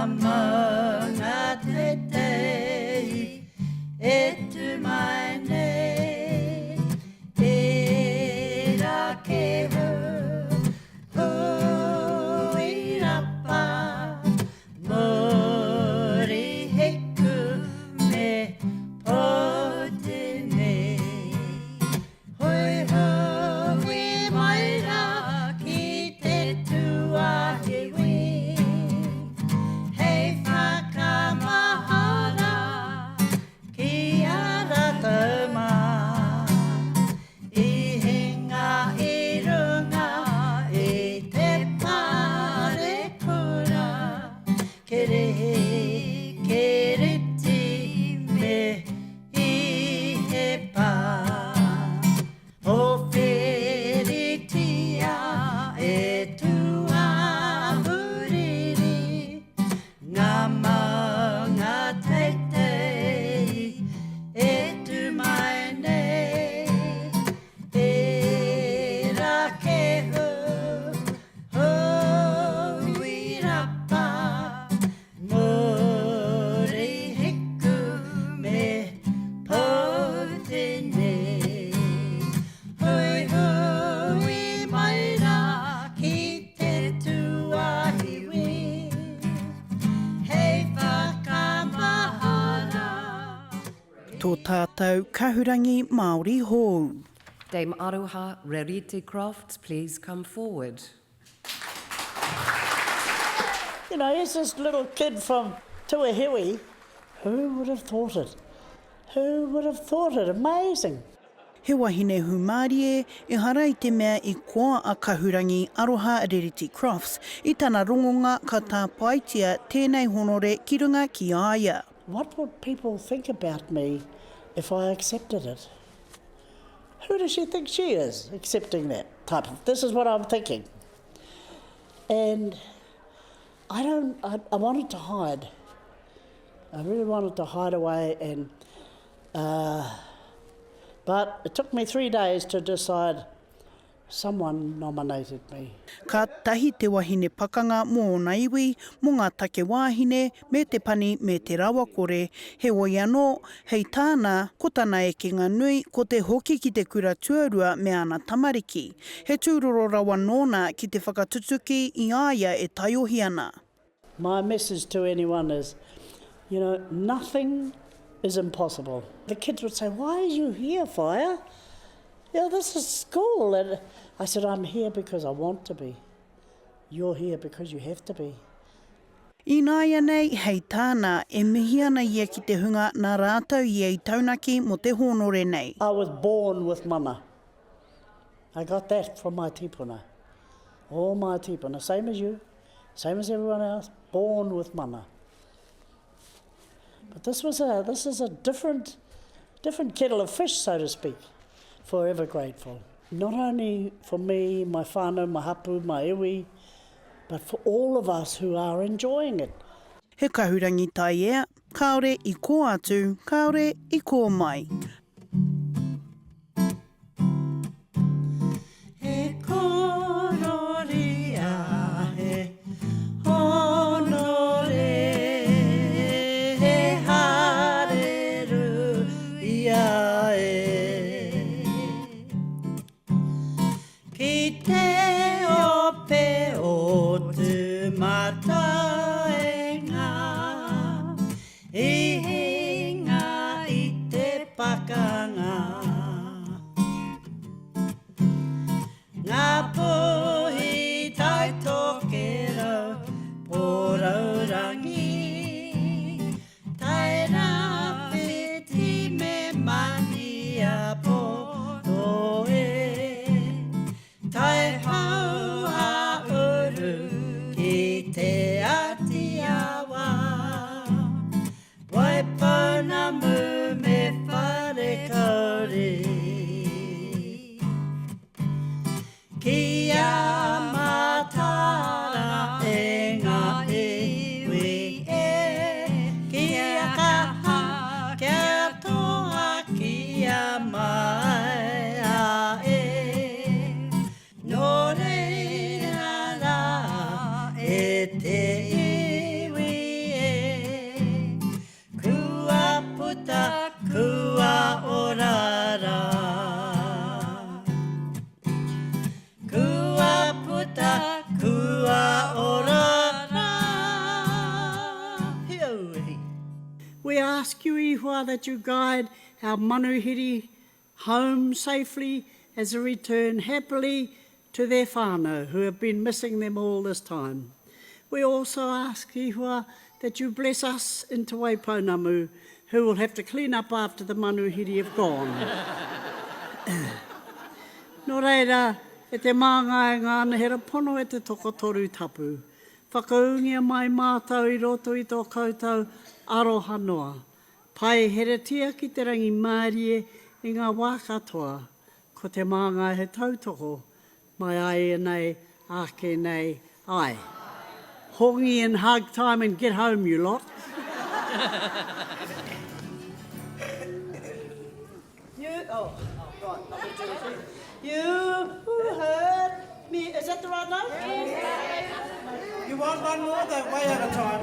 maunga teitei e tū mai nei Tērā kehu Huirapa Murihiku me Poutini Huihui mai rā ki te tuahiwi Hei whakamahara ki a rātou mā I hinga i runga i te parekura Kerehe, kereti me I he pā pōwhiritia e Tūāhuriri ngā maunga teitei e tū mai nei Tērā kehu Huirapa Murihiku me Poutini Huihui mai rā ki te tuahiwi Hei whakamahara. Tō tātou kahurangi Māori hou. Dame Aroha Reriti Crofts, please come forward. You know, here's this little kid from Tuahiwi. Who would have thought it? Who would have thought it? Amazing. He wahine hūmārie, ehara i te mea i koa a Kahurangi Aroha Reriti Crofts i tana rongonga ka tāpaetia tēnei honore ki runga ki a ia. What would people think about me if I accepted it? Who does she think she is, accepting that type of... This is what I'm thinking. And I don't... I, I wanted to hide. I really wanted to hide away and... Uh, but it took me three days to decide Someone nominated me. Kātahi te wahine pakanga mō ōna iwi, mō ngā take wāhine, me te pani me te rawakore, heoi anō, hei tāna, ko tana ekenga nui, ko te hoki ki te kura tuarua me ana tamariki. He tūroro rawa nōna ki te whakatutuki i a ia e taiohi ana. My message to anyone is, you know, nothing is impossible. The kids would say, why are you here, Whaea? You know, this is school. And I said, I'm here because I want to be. You're here because you have to be. Ināianei, hei tāna, e mihi ana ia ki te hunga nā rātou ia i taunaki mō te hōnore nei. I was born with mana. I got that from my tipuna. All my tipuna, same as you. Same as everyone else, born with mana. But this was a this is a different different kettle of fish, so to speak. Forever grateful. Not only for me, my whānau, my hapu, my iwi, but for all of us who are enjoying it. He kahurangi taiea, kāore i kō atu, kāore i kō mai. He kororia, he honore, he hareruia e. Ki te ope o Tūmatauenga, i hinga i te pakanga. We ask you, Ihua, that you guide our manuhiri home safely as they return happily to their whānau who have been missing them all this time. We also ask, Ihua, that you bless us in Te Waipounamu, who will have to clean up after the manuhiri have gone. Nō reira, e te māngai ngā anahera pono e te tokotoru tapu, whakaūngia mai mātou i roto i tō koutou aroha noa. Paiheretia ki te rangimārie i ngā wā katoa, ko te māngai he tautoko, mai āianei, āke nei, ai. Hongi and hug time and get home you lot. You, oh, right, I'll do it. You who heard me, is that the right note? You want one more? They're way out of time.